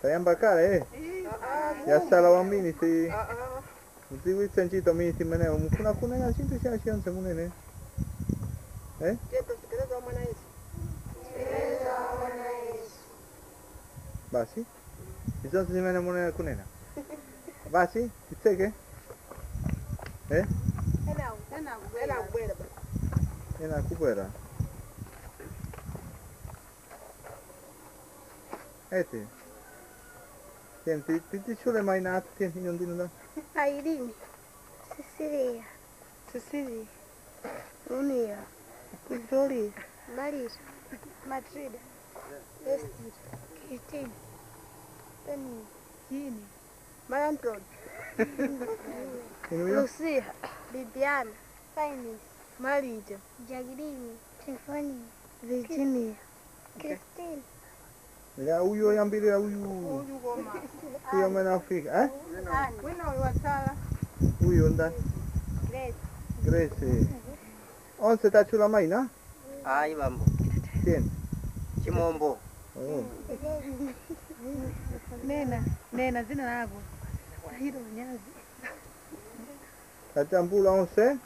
Tayamba kale eh? Yasala wa miniti. Mudziwitse ntchito miniti imeneyo mufuna kunena chinthu china chiyonse munene. Eh? Basi? Izonse zimene munene kunena. Basi? Titseke? Eh? Ena kubwera. Eti. Tieni, ti tchule maina athu, tieni ino ndino da. Irene, Cecilia, Cecilia, Lunia, Victoria, Marisa, Matilda, Esther, Christine, Penny, Jini, Mayanton, Inuyo? Lucia, Bibiana, Finance, Marija, Jacqueline, Tiffany, Virginia, Christine, Ya uyu oyambirira uyu. Uyu goma. Uyu amene afika, eh? Wina uyu watsala. Uyu ndani? Grace, Grace. Onse tachula maina? Ayi bambo. Tieni. Chimombo. Oh. Nena, nena zina lako. Hilo nyazi. Tatambula onse?